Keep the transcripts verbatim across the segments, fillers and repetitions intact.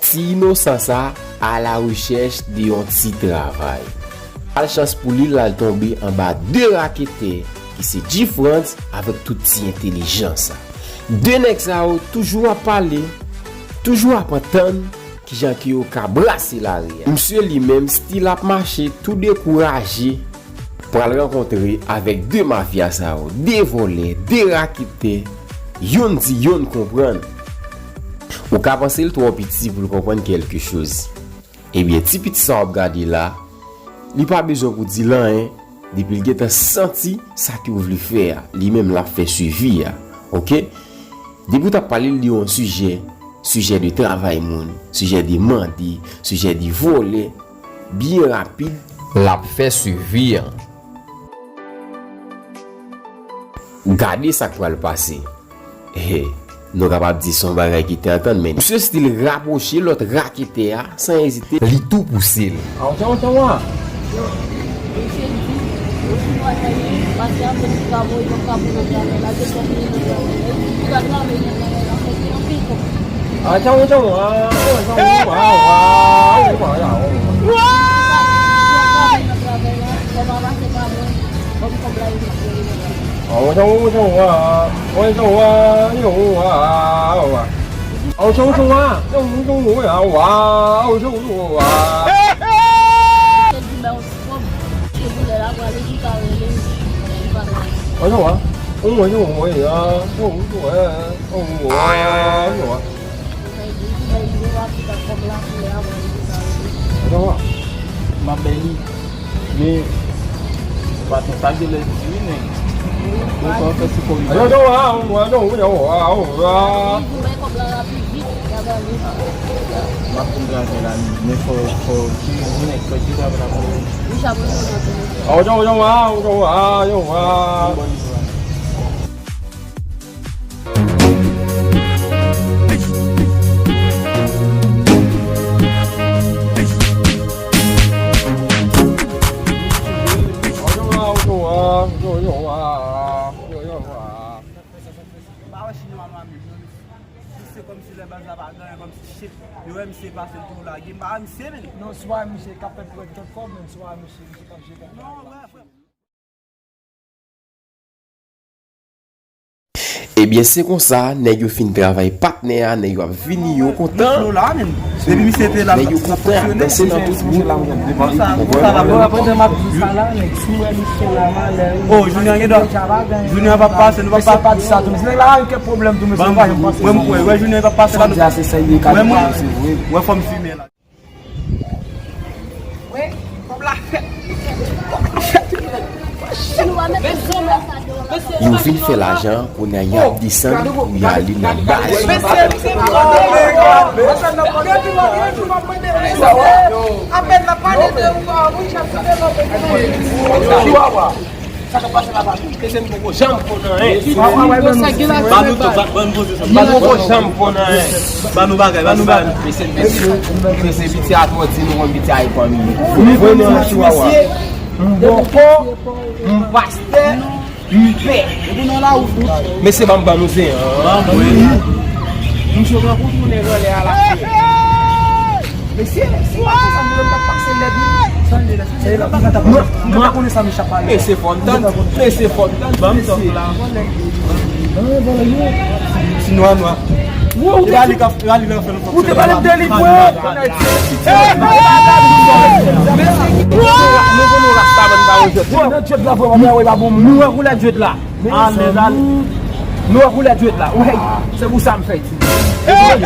Ti inosan sa a la rechèch de yon ti travay. Malchans pou li, l al tonbe anba de raketè ki se G-Frantz avèk tout ti entèlijans sa. De nèg sa yo toujou ap pale, toujou ap antann kijan ke yo ka brase lari a. Misye li menm still ap mache tou dekouraje, pral rankontre avèk de mafya sa yo, de vòlè, de raketè, youn di youn konprann. Ou ka panse l twò piti pou l konprann kèlke choz. Ebyen, ti piti sa w ap gade la, li pa bezwen pou di l anyen, depi l gentan santi sa ke w vle fè a, li menm l ap fè swivi a, oke? Depi w t ap pale l de yon sijè, sijè de travay moun, sijè de mande, sijè de vòlè, byen rapid, l ap fè swivi a. Gade sa k pral pase. He, nou kapab di se yon bagay ki te antann, men misye still rapwoche lòt raketè a san ezite, li tou pouse l. Aw, chan, chan, wa. Aw, chan, chan, wa. Wa! M ap bay li. Men, patwon sa genlè di wi, nèg. Bon, sa fè ti kòb. M ap konn travay la, men fò, fò, ti nèg, fò ti travay la pou mwen. Bon, bon travay. M pa wè si nou a nou a menm non, mesye. Misye kòmsi lè baz la pa gen anyen, kòmsi shit. Yo wè misye pase l tou lage. M pa wè misye, men. Non, si w pa wè misye k ap fè pwèt kèk kòb, men si w pa wè misye, misye p ap jete anyen. Non, wè, frè. Ebyen, se konsa, nèg yo fin travay patnè a, nèg yo ap vini, yo kontan. Nèg yo kontan, ap danse nan tout bout. Ou konprann? Oh, Junior gen dwa. Junior p ap pase, nou p ap pase. Mesye pa di sa tou, mesye. Nèg la gen kèk pwoblèm tou, mesye. Ban m, wè, wè, Junior p ap pase la. Wè, wè, fò m fimen la. Wi, kòb la fèt. Kòb la fèt. Yo vin fè lajan, kounye a y ap desann pou y ale nan baz. Apèn n ap pale de ou a, wi, chèf. Sa k ap pase la, pa nou? Mesye, nou poko janm konn anyen. Ba nou tou, ba, ban nou poze sa. Nou poko janm konn anyen. Ba nou bagay, ba nou bagay. Mesye, mesye, mesye, piti a twò di nou konn piti a e fanmi. Vre non, mesye, m poko, m pastè, m pè. Mesye, ban m ban nou zen an. Ban m, wi. Misye pran kout tounen vòlè a la. Mesye, si w pa fè sa, mwen menm m ap pase lèd wi. Sa l ye la? Sa l ye la? Mwen, mwen pa konnen sa misye ap pale. Mesye fò n tann, mesye fò n tann, ban m tòk la. Ti nwa nwa. Ou te pale m de li, bro. Nou wè koulè djèt la. Alèz, alèz. Nou wè koulè djèt la. Ou, hey, se pou sa m fè di. Mesye,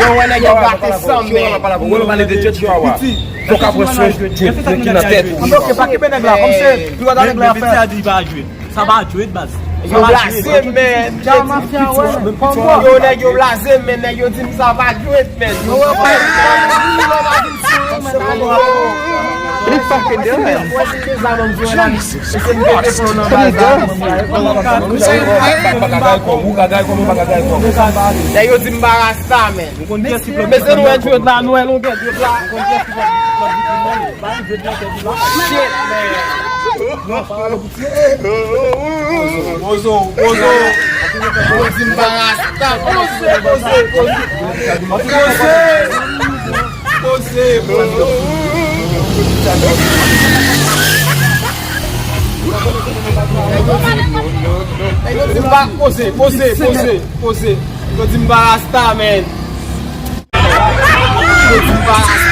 Yo, wè nèg yo gate san men. Fòk apre swen ki nan tèt ou. Ok, pa kenbe nèg la, kòm se dwa nèg la fè. Sa pa jwèt, baz. Yo blaze m, men. Yo, nèg yo blaze m, men nèg yo di m sa pa jwèt, men. Yo wè pa. What are you fucking doing? Nèg yo di m pa rasta, men. Men se nou wè djwèt la, nou wè longè djwèt la. Shit, man. Poze w, poze w. Yo di m pa rasta. Poze, poze, poze. Poze. Poze, poze. Yo di m pa, poze, poze, poze, poze. Yo di m pa rasta, man. Yo di m pa rasta.